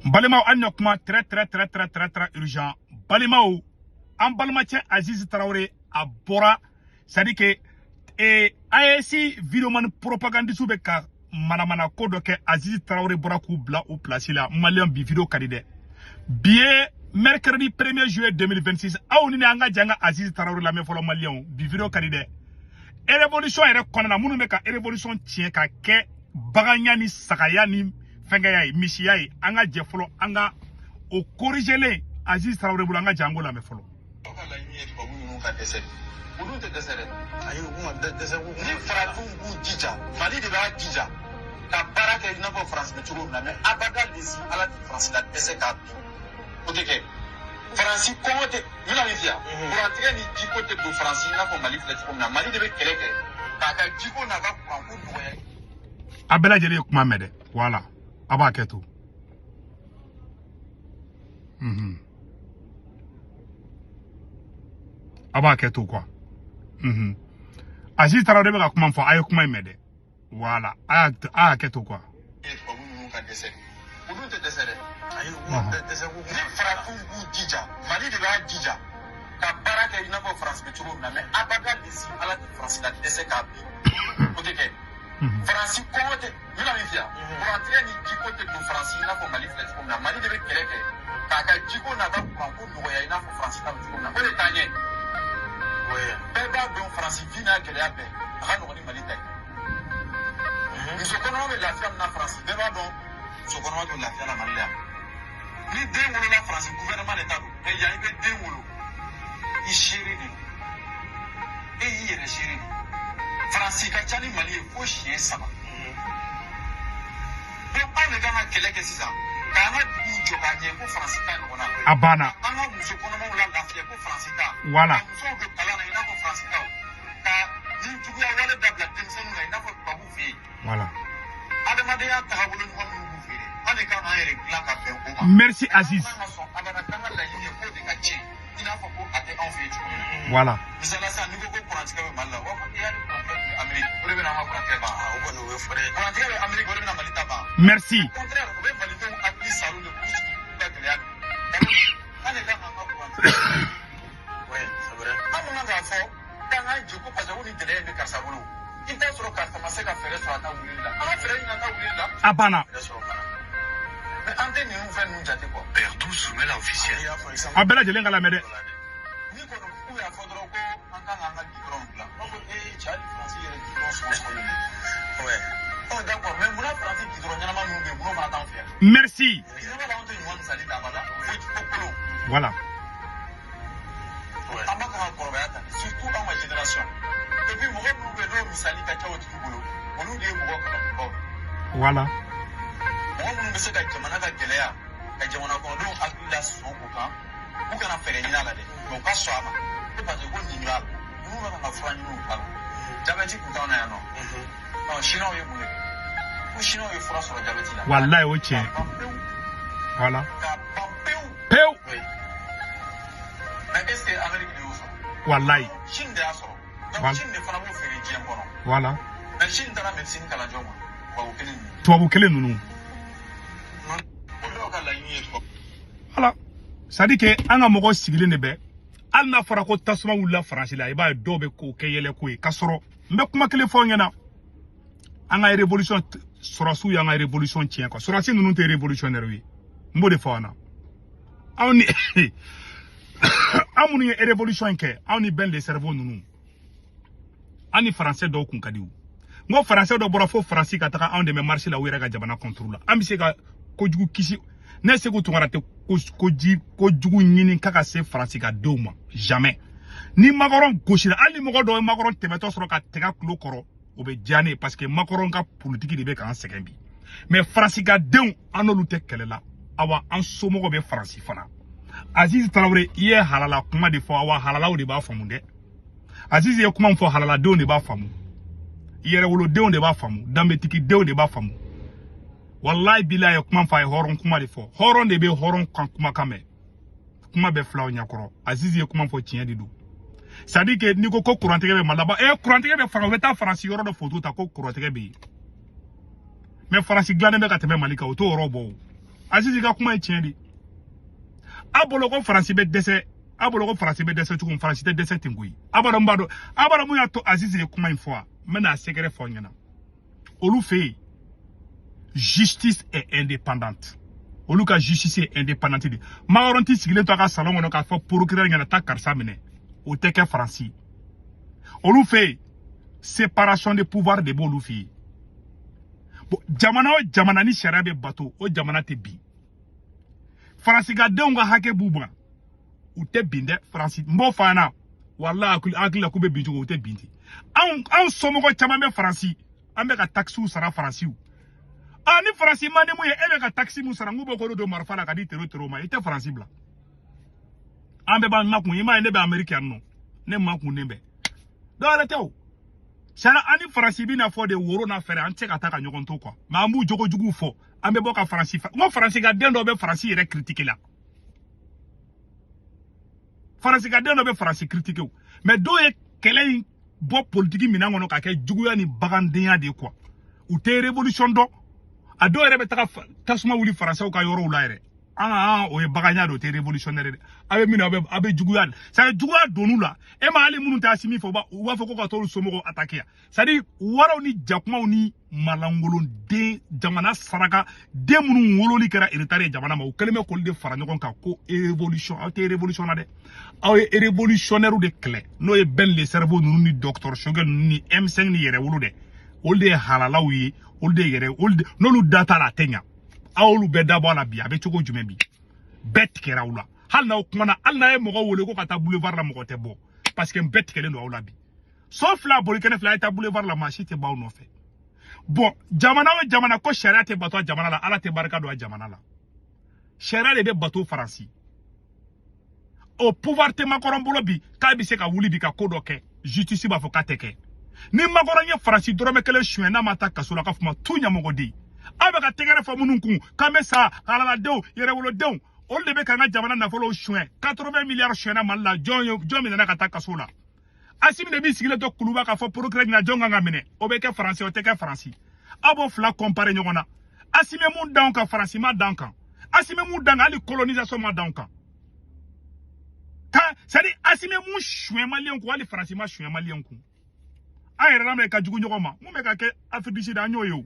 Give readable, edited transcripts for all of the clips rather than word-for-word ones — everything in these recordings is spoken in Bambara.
Balimaw, an na kuma très très très très très très urgent. Balimaw, an balimacɛ Aziz Traoré a bɔra, c'est à dire que AES videoman propagandiste bɛ ka manamana ko dɔ kɛ. Aziz Traoré bɔra k'u bila o place la. Malien, bi vidéo ka di dɛ. Bi ye mercredi 1er juillet 2026. Aw ni ne, an ka jan ka Aziz Traoré lamɛn fɔlɔ. Maliyɛnw, bi vidéo ka di dɛ. Révolution yɛrɛ kɔnɔna, minnu bɛ ka révolution tiɲɛ ka kɛ baganya ni sagaya ni fɛnkɛya ye, misiya ye, an ka jɛ fɔlɔ, an ka o corrigelen Aziz Traoré bolo, an ka jɛ an k'o lamɛn fɔlɔ. Aw ka laɲini ye tubabu ninnu ka dɛsɛ, olu tɛ dɛsɛ dɛ. Ayi, u ma dɛsɛ ko. Ni farafinw b'u jija, Mali de b'a jija ka baara kɛ i n'a fɔ Faransi bɛ cogo min na, mais abada lesi Ala tɛ Faransi la dɛsɛ k'a bin, o tɛ kɛ. Faransi kɔngɔ tɛ, n bɛna min f'i ye, kurantigɛ ni jiko tɛ don Faransi i n'a fɔ Mali filɛ cogo min na. Mali de bɛ kɛlɛ kɛ k'a ka jiko n'a ka kuranko nɔgɔya. A bɛɛ lajɛlen ye kuma mɛn dɛ. Voilà, a b'a kɛ to. A b'a kɛ to quoi. Aziz Traoré bɛ ka kuma fɔ, a ye kuma in mɛn dɛ. Voilà, a y'a kɛ to quoi. Tubabu ninnu ka dɛsɛ, olu tɛ dɛsɛ dɛ. Ayi, u ma dɛsɛ ko. Ni farafinw b'u jija, Mali de b'a jija ka baara kɛ i n'a fɔ Faransi bɛ cogo min na, mais abada lesi Ala tɛ Faransi la dɛsɛ k'a bin, o tɛ kɛ. Faransi kɔngɔ tɛ, n bɛna min f'i ye, kurantigɛ ni jiko tɛ don Faransi i n'a fɔ Mali filɛ cogo min na. Mali de bɛ kɛlɛ kɛ k'a ka jiko n'a ka kuranko nɔgɔya i n'a fɔ Faransi ta bɛ cogo min na, o de t'an ɲɛ. Bɛɛ b'a dɔn, Faransi vie n'a gɛlɛya bɛɛ, a ka nɔgɔn ni Mali ta ye. Muso kɔnɔma bɛ lafiya min na Faransi, bɛɛ b'a dɔn, muso kɔnɔma t'o lafiya la Mali la yan. Ni den wolola Faransi, gouvernement de ta don, mais yan, i bɛ den wolo, i seere de don, e y'i yɛrɛ seere de. Faransi ka ca ni Mali ye fo siɲɛ 3. Donc anw de kan ka kɛlɛ kɛ sisan k'an ka duguw jɔ k'a ɲɛ ko Faransi ta ɲɔgɔn na. A banna. An ka muso kɔnɔmaw la lafiya ko Faransi ta. Voilà. Ka musow don kalan na i n'a fɔ Faransi taw. Ka ni juguya wale dabila denmisɛnninw na i n'a fɔ tubabuw fɛ yen. Voilà. Adamadenya tagabolo ɲuman minnu b'u fɛ yen, an de kan k'an yɛrɛ dilan ka bɛn o ma. Merci Aziz. An kan ka sɔn abada k'an ka laɲini ye k'o de ka tiɲɛ i n'a fɔ ko a tɛ anw fɛ yen cogo min na. Voilà. Misaliya sisan, n'i ko ko kurantigɛ bɛ Mali la, u b'a fɔ e y'a ni kurantigɛ tun bɛ Amérique, o de bɛ na an ka kurantigɛ ban. O kɔni, o bɛ fɔ dɛ. Kurantigɛ bɛ Amérique, o de bɛ na Mali ta ban. Merci. Au contraire, u bɛ Malidenw hakili salo de k'u sigi k'u ka gɛlɛya. An de kan k'an ka kurantigɛ. Ouais, c'est vrai. An mun kan k'a fɔ k'an k'an jɔ ko parce que ko nin gɛlɛya in bɛ karisa bolo. I t'a sɔrɔ karisa ma se ka fɛɛrɛ sɔrɔ a ta wulili la. An ka fɛɛrɛ ɲini an ta wulili la. A banna. Fɛɛrɛ sɔrɔ fana. Mais an tɛ ninnu fɛn ninnu jate quoi. I y'a fɔ exemple A bɛɛ lajɛlen ka lamɛn dɛ. dɔ la dɛ. Ni kɔni k'u y'a fɔ dɔrɔn ko an kan k'an ka goudron dilan. U b'a fɔ ee cɛ, hali Faransi yɛrɛ goudron sɔngɔ sɔgɔlen don. Ɔ d'accord, mais munna Faransi goudron ɲɛnama minnu bɛ yen, munna fana t'anw fɛ yan? Merci. I ɲɛ b'a la, anw tɛ ɲuman misali ta abada. Fo ko kolon. Voilà. An b'a kan ka kɔrɔbaya tan, surtout anw ka génération. Et puis mɔgɔ minnu bɛ yen, n'o misali ka ca o tigi bolo, olu de ye mɔgɔ kalanbaw ye. Voilà. Mɔgɔ minnu bɛ se ka jamana ka gɛlɛya, ka jamana kɔnɔdenw hakili la sɔn o kan, u kana fɛɛrɛ ɲini a la dɛ, mais u ka sɔn a ma ko parce que ko nin b'a la, ninnu bɛ ka fura ɲini u t'a la. Jabɛti kun t'anw na yan nɔ. Ɔ, Chinois ye mun de kɛ? Ko Chinois ye fura sɔrɔ jabɛti la. Wallahi, o tiɲɛ. K'a ban pewu. Voilà. K'a ban pewu. Pewu. Mais est ce que Amérique de y'o sɔrɔ? Wallahi. Chine de y'a sɔrɔ. Donc Voilà. Chine de fana b'o feere diɲɛ kɔnɔ. Voilà. Mais Chine taara médecine kalan jɔn ma? Tubabu kelen ninnu. Tubabu kelen ninnu. O dɔw ka laɲini ye tubabu. Voilà. C'est à dire que an ka mɔgɔw sigilen de bɛ, hali n'a fɔra ko tasuma wulila Faransi la, i b'a ye dɔw bɛ k'o kɛ yɛlɛko ye. K'a sɔrɔ n bɛ kuma kelen fɔ aw ɲɛna, an ka révolution, sɔrɔsiw y'an ka révolution tiɲɛ quoi. Sɔrɔsi ninnu tɛ révolutionnaire ye, n b'o de fɔ aw ɲɛna. Anw ni an minnu ye révolution in kɛ, anw ni Ben le cerveau ninnu, an ni Faransɛ dɔw kun ka di o. N ko Faransɛ dɔ bɔra fo Faransi ka taga anw dɛmɛ marche la, u yɛrɛ ka jamana contre la. An bɛ se ka kojugu kisi ne Segu Tunkara tɛ ko ji kojugu ɲini k'a ka se Faransi ka denw ma, jamais. Ni Macron gosira, hali ni mɔgɔ dɔw ye Macron tɛmɛtɔ sɔrɔ ka tɛgɛ kulo kɔrɔ, o bɛ diya ne ye, parce que Macron ka politique de bɛ k'an sɛgɛn bi. Mais Faransi ka denw, an n'olu tɛ kɛlɛ la. Awa, an somɔgɔw bɛ Faransi fana. Aziz Traoré, i ye halala kuma de fɔ. Awa, halalaw de b'a faamu dɛ. Aziz ye kuma min fɔ, halaladenw de b'a faamu, yɛrɛwolodenw de b'a faamu, danbetigidenw de b'a faamu. Wallahi bilahi, ye kuma fɔ, a ye hɔrɔn kuma de fɔ. Hɔrɔn de bɛ hɔrɔn kan kumakan mɛn. Kuma bɛ filaw ɲɛkɔrɔ. Aziz ye kuma fɔ, tiɲɛ de don. C'est à dire que n'i ko ko kurantigɛ bɛ Mali la, kurantigɛ bɛ fanga, u bɛ taa Faransi yɔrɔ dɔ photo ta ko kurantigɛ bɛ yen, mais Faransi dilannen bɛ ka tɛmɛ Mali kan, o t'o yɔrɔ bɔ o. Aziz ka kuma ye tiɲɛ de. A bolo ko Faransi bɛ dɛsɛ, a bolo ko Faransi bɛ dɛsɛ cogo min, Faransi tɛ dɛsɛ ten koyi. A b'a dɔn, n b'a dɔn, a b'a dɔn mun y'a to Aziz ye kuma in fɔ wa? N bɛna a secret fɔ aw ɲɛna. Olu fɛ yen, justice est indépendante. Olu ka justice ye indépendante de. Macron t'i sigilen to a ka salon kɔnɔ k'a fɔ procureur ɲɛna taa karisa minɛ. O tɛ kɛ Faransi. Olu fɛ yen, séparation de pouvoir de b'olu fɛ yen. Bon, jamana o jamana ni sariya bɛ bato, o jamana tɛ bin. Faransi ka denw ka hakɛ b'u ban, u tɛ bin dɛ. Faransi, n b'o fɔ an ɲɛna, walahi, hakili la k'u bɛ bin cogo, u tɛ bin ten. Anw somɔgɔ caman bɛ Faransi, an bɛ ka taxes sara Faransiw. Ah, ni Faransi man di mun ye, e bɛ ka taxe mun sara, n k'u bɛ k'o don marifa la ka di tero tero ma, i tɛ Faransi bila. An bɛɛ b'an makun. I m'a ye, ne bɛ Amérique yan nɔ, ne makunnen bɛ dɔwɛrɛ tɛ o. Sari an ni Faransi bɛna fɔ de woro n'a fɛrɛ, an tɛ se ka taa ka ɲɔgɔn to quoi. Mais an b'u jogo juguw fɔ, an bɛ bɔ ka Faransi fa. N ko Faransi ka den dɔ bɛ Faransi yɛrɛ critiquer la. Faransi ka den dɔ bɛ Faransi critiquer o. Mais dɔw ye kɛlɛ in bɔ politiki minɛn kɔnɔ k'a kɛ juguya ni bagandenya de ye quoi. U tɛ révolution dɔn. A dɔw yɛrɛ bɛ taga tasuma wuli Faransɛw ka yɔrɔw la yɛrɛ. Ah, o ye baganya de, o tɛ révolutionnaire dɛ. A bɛ min na, aw bɛ juguya, c'est à dire juguya donn'u la. E ma hali minnu tɛ Asimi fɛ, u b'a fɔ ko ka t'olu somɔgɔw attaquer yan. C'est à dire waraw ni jakumaw ni malangoloden, jamana saraka den minnu wololi kɛra retard ye jamana ma, u kɛlen bɛ k'olu de fara ɲɔgɔn kan ko révolution. Aw tɛ révolution na dɛ, aw ye révolutionnaire de kɛlɛ, n'o ye Ben le Cerveau ninnu ni docteur Choguel ninnu ni M5 ni Yɛrɛwolo dɛ. Olu de ye halalaw ye, olu de yɛrɛ, olu de n'olu da t'a la, a tɛ ɲa. Aw olu bɛɛ dabɔ a la bi, a bɛ cogo jumɛn bi? Bɛɛ tigɛra aw la. Hali n'aw kumana, hali n'a ye mɔgɔ wele ko ka taa boulevard la, mɔgɔ tɛ bɔ, parce que bɛɛ tigɛlen don aw la bi. So fila boli kɛnɛ fila, a ye taa boulevard la, maa si tɛ bɔ aw nɔfɛ. Bon, jamana o jamana ko sariya tɛ bato a jamana la, Ala tɛ barika don a jamana la. Sariya de bɛ bato Faransi. O pouvoir tɛ Macron bolo bi k'a bɛ se ka wuli bi ka ko dɔ kɛ, justice b'a fɔ k'a tɛ kɛ. Ni Macron ye Faransi dɔrɔmɛ kelen suɲɛ, n'a ma taa kaso la, k'a fɔ ma tu ɲɛmɔgɔden. Aw bɛ ka tɛgɛrɛ fɔ minnu kun k'an bɛ sa, halaladenw, yɛrɛwolodenw, olu de bɛ k'an ka jamana nafolow suɲɛ. 80 milliards suɲɛna Mali la. Jɔn ye jɔn minɛna ka taa kaso la? Asimi de b'i sigilen to Kuluba k'a fɔ procureur ɲɛna jɔn kan ka minɛ. O bɛ kɛ Faransi, o tɛ kɛ Faransi? Aw b'o fila comparer ɲɔgɔn na. Asimi ye mun d'anw kan, Faransi ma d'an kan. Asimi ye mun d'an kan, hali colonisation ma d'anw kan. Ka c'est à dire Asimi ye mun suɲɛ Maliyɛnw kun, hali Faransi ma suɲɛ Maliyɛnw kun. An yɛrɛ lamɛn ka jugu ɲɔgɔn ma. Mun bɛ ka kɛ Afrique du Sud, an y'o ye o.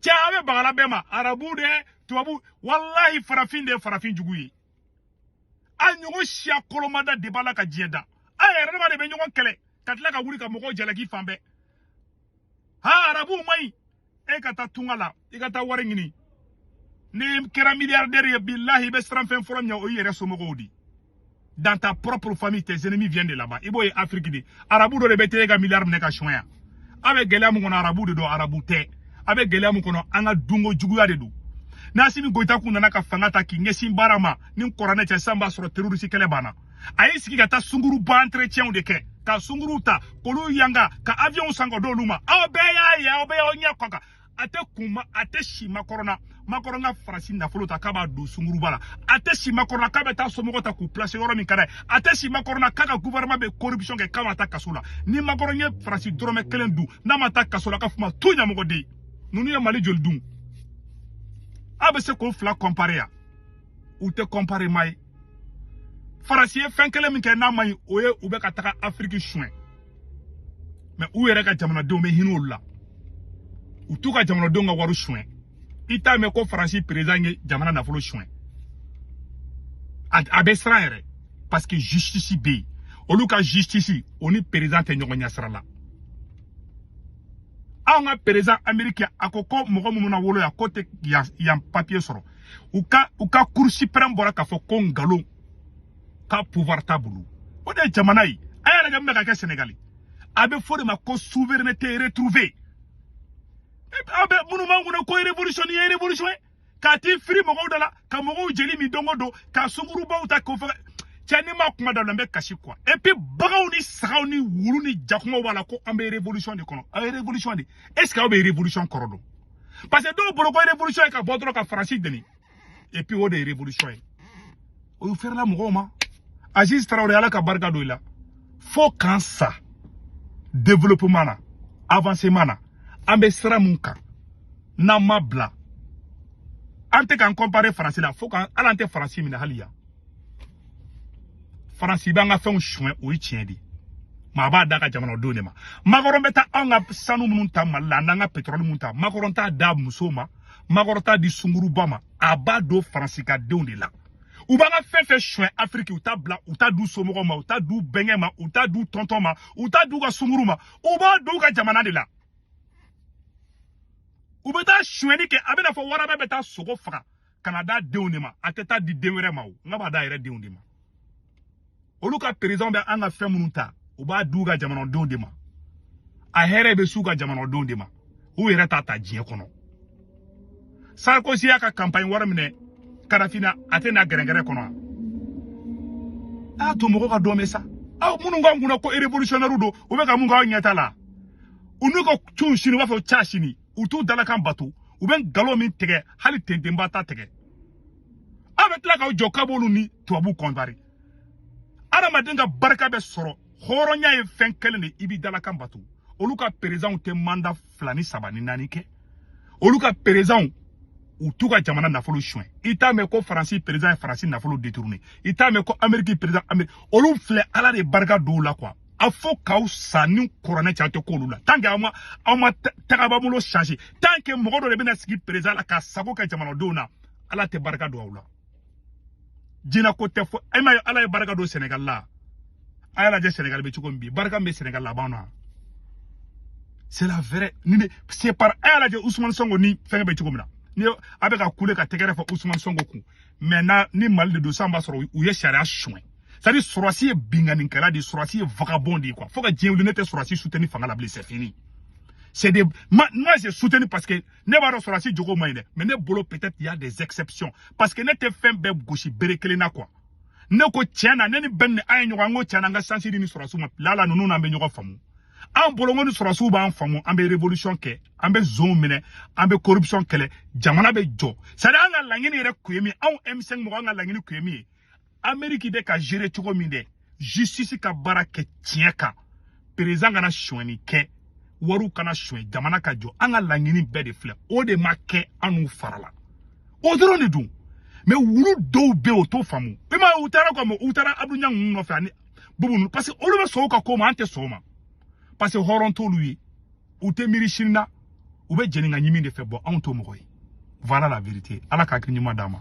Cɛ, a bɛ bagala bɛɛ ma, arabu dɛ, tubabu, walahi, farafin de ye farafin jugu ye. A ɲɔgɔn siya kolomada de b'a la ka diɲɛ da. An yɛrɛ dama de bɛ ɲɔgɔn kɛlɛ ka tila ka wuli ka mɔgɔw jalaki fan bɛɛ. Ha, arabuw man ɲi. E ka taa tunga la, i ka taa wari ɲini, ni kɛra milliardaire ye, bilahi, i bɛ siran fɛn fɔlɔ min ɲɛ, o y'i yɛrɛ somɔgɔw de. Dans ta propre famille, tes ennemis viennent de là-bas. I b'o ye Afrique de, arabu dɔ de bɛ taa e ka milliard minɛ ka suɲɛ yan. A bɛ gɛlɛya mun kɔnɔ, arabu de don, arabu tɛ. A bɛ gɛlɛya mun kɔnɔ, an ka dunko juguya de don. N'Asimi Goyita kun nana ka fanga ta k'i ɲɛsin baara ma ni kɔrɔnɛ cɛ, sisan b'a sɔrɔ terroriste kɛlɛ banna. A y'i sigi ka taa sunguruba entretien de kɛ, ka sunguruw ta k'olu yanga, ka avion san ka d'olu ma. Aw bɛɛ y'a ye, aw bɛɛ y'aw ɲɛ kɔ kan. A tɛ kun ma, a tɛ si Macron na. Macron ka Faransi nafolo ta k'a b'a don sunguruba la. A tɛ si Macron na k'a bɛ taa somɔgɔw ta k'u placer yɔrɔ min ka d'a ye. A tɛ si Macron na k'a ka gouvernement bɛ corruption kɛ, k'a ma taa kaso la. Ni Macron ye Faransi dɔrɔmɛ kelen dun, n'a ma taa kaso la, k'a fɔ ma tu ɲɛmɔgɔden. Ninnu ye Mali joli dun? A bɛ se k'o fila comparer yan? U tɛ comparer ma ye. Faransi ye fɛn kelen min kɛ n'a ma ɲi, o ye u bɛ ka taga Afiriki suɲɛ. Mais u yɛrɛ ka jamanadenw bɛ hinɛ olu la, u t'u ka jamanadenw ka wari suɲɛ. I t'a mɛn ko Faransi président ye jamana nafolo suɲɛ. A bɛ siran yɛrɛ, parce que justice bɛ yen. Olu ka justice, o ni président tɛ ɲɔgɔn ɲɛsira la. Anw ka président américain, a ko ko mɔgɔ minnu na wolo yan, ko tɛ yan yan papier sɔrɔ. U ka cour suprême bɔra k'a fɔ ko nkalon, ka pouvoir t'a bolo. O de ye jamana ye. A yɛrɛ kɛ min bɛ ka kɛ Sénégal, a bɛ fɔ de ma ko souveraineté retrouvée. Aw bɛ minnu b'an kunna ko révolution, ni ye révolution ye k'a t'i firi mɔgɔw da la, ka mɔgɔw jeli min don o don, ka sungurubaw ta k'o faga. Cɛ, ni ma kuma dabila, n bɛ kasi quoi. Et puis baganw ni sagaw ni wulu ni jakumaw b'a la ko an bɛ révolution de kɔnɔ. Aw ye révolution de, est ce que aw bɛ révolution kɔrɔ dɔn? Parce que dɔw bolo ko révolution ye ka bɔ dɔrɔn ka Faransi deni, et puis o de ye révolution ye. O ye fɛrɛla mɔgɔw ma. Aziz Traoré, Ala ka barika don i la. Fo k'an sa développement na, avancement na, an bɛ sira mun kan, n'an ma bila. An tɛ k'an comparer Faransi la fo k'an hali an tɛ Faransi minɛ hali yan. Faransi b'an ka fɛnw suɲɛ, o ye tiɲɛ de ye. Maa b'a da ka jamanadenw de ma. Macron bɛ taa anw ka sanu minnu ta Mali la, n'an ka pétrole minnu ta, Macron t'a da musow ma, Macron t'a di sunguruba ma, a b'a don Faransi ka denw de la. U b'an ka fɛn fɛn suɲɛ Afiriki, u t'a bila, u t'a d'u somɔgɔw ma, u t'a d'u bɛnkɛ ma, u t'a d'u tɔntɔn ma, u t'a d'u ka sunguru ma, u b'a d'u ka jamana de la. U bɛ taa suɲɛni kɛ, a bɛna fɔ waraba bɛ taa sogo faga ka na d'a denw de ma, a tɛ taa di den wɛrɛ ma o, n ka b'a d'a yɛrɛ denw de ma. Olu ka président bɛ an ka fɛn minnu ta, u b'a d'u ka jamanadenw de ma. A hɛrɛ bɛ s'u ka jamanadenw de ma, u yɛrɛ t'a ta diɲɛ kɔnɔ. Sarkozy y'a ka campagne wari minɛ Kadafi na, a tɛ na gɛrɛgɛrɛ kɔnɔ. A y'a to mɔgɔ ka dɔn mɛn sa. Aw minnu k'an kunna ko révolutionnaire don, u bɛ ka mun k'aw ɲɛ t'a la. U n'u ka ciw sini, u b'a fɔ ca sini, u t'u dalakan bato, u bɛ nkalon min tigɛ, hali tentenba t'a tigɛ. Aw bɛ tila k'aw jɔ k'a b'olu ni tubabuw comparer. Adamaden ka barika bɛ sɔrɔ hɔrɔnya ye fɛn kelen de, i b'i dalakan bato. Olu ka présidents tɛ mandat 2 ni 3 ni 4 kɛ. Olu ka présidents, u t'u ka jamana nafolo suɲɛ. I t'a mɛn ko Faransi président ye Faransi nafolo détourné, i t'a mɛn ko Amérique président Amérique. Olu filɛ, Ala de barika don u la quoi. A fo k'aw sa ni kuranɛ cɛ, aw tɛ k'olu la. Tant que aw ma tagabolo changer, tant que mɔgɔ dɔ de bɛna sigi président la ka sago kɛ jamanadenw na, Ala tɛ barika don aw la. Jinɛ ko tɛ fɔ e ma ye. Ala ye barika don Sénégal la, a y'a lajɛ Sénégal bɛ cogo min bi, barika min bɛ Sénégal la a b'an na. C'est la vraie ni ne c'est par a y'a lajɛ Ousmane Sonko ni fɛngɛ bɛ cogo min na, ni a bɛ ka kule ka tɛgɛrɛ fɔ Ousmane Sonko kun. Mais na ni Mali de don sisan, b'a sɔrɔ u ye sariya suɲɛ. C'est à dire sɔrɔsi ye binkannikɛla de ye, sɔrɔsi ye vagabond de ye quoi. Fo ka diɲɛ wuli, ne tɛ sɔrɔsi soutenir fanga la bilen, c'est fini. C'est des moi, moi j'ai soutenu parce que ne b'a dɔn sɔrɔsi jogo man ɲi dɛ, mais ne bolo peut-être il y a des exceptions, parce que ne tɛ fɛn bɛɛ gosi bere kelen na quoi. Ne ko tiɲɛ na, ne ni bɛn ni an ye ɲɔgɔn, an ko tiɲɛ na, an ka chance di ni sɔrɔsiw ma lala, ninnu n'an bɛ ɲɔgɔn faamu. An bolo ko ni sɔrɔsiw b'an faamu, an bɛ révolution kɛ, an bɛ zonw minɛ, an bɛ corruption kɛlɛ, jamana bɛ jɔ. C'est à dire an ka laɲini yɛrɛ kun ye min ye, anw M5 mɔgɔ, an ka laɲini kun ye min ye, Amérique bɛ ka gérer cogo min dɛ, justice ka baara kɛ tiɲɛ kan, président kana sonyɛni kɛ, wariw kana suɲɛ, jamana ka jɔ. An ka laɲini bɛɛ de filɛ, o de ma kɛ, an n'u farala, o dɔrɔn de don. Mais wulu dɔw bɛ yen, o t'o faamu. I m'a ye, u taara kɔ, u taara Abdou Niang ninnu nɔfɛ ani Bubu ninnu, parce que olu bɛ sɔn u ka ko ma, an tɛ sɔn o ma, parce que hɔrɔn t'olu ye, u tɛ miiri sini na, u bɛ jɛni ka ɲimi de fɛ. Bɔn, anw t'o mɔgɔ ye. Voilà la vérité. Ala k'a hakili ɲuman d'an ma.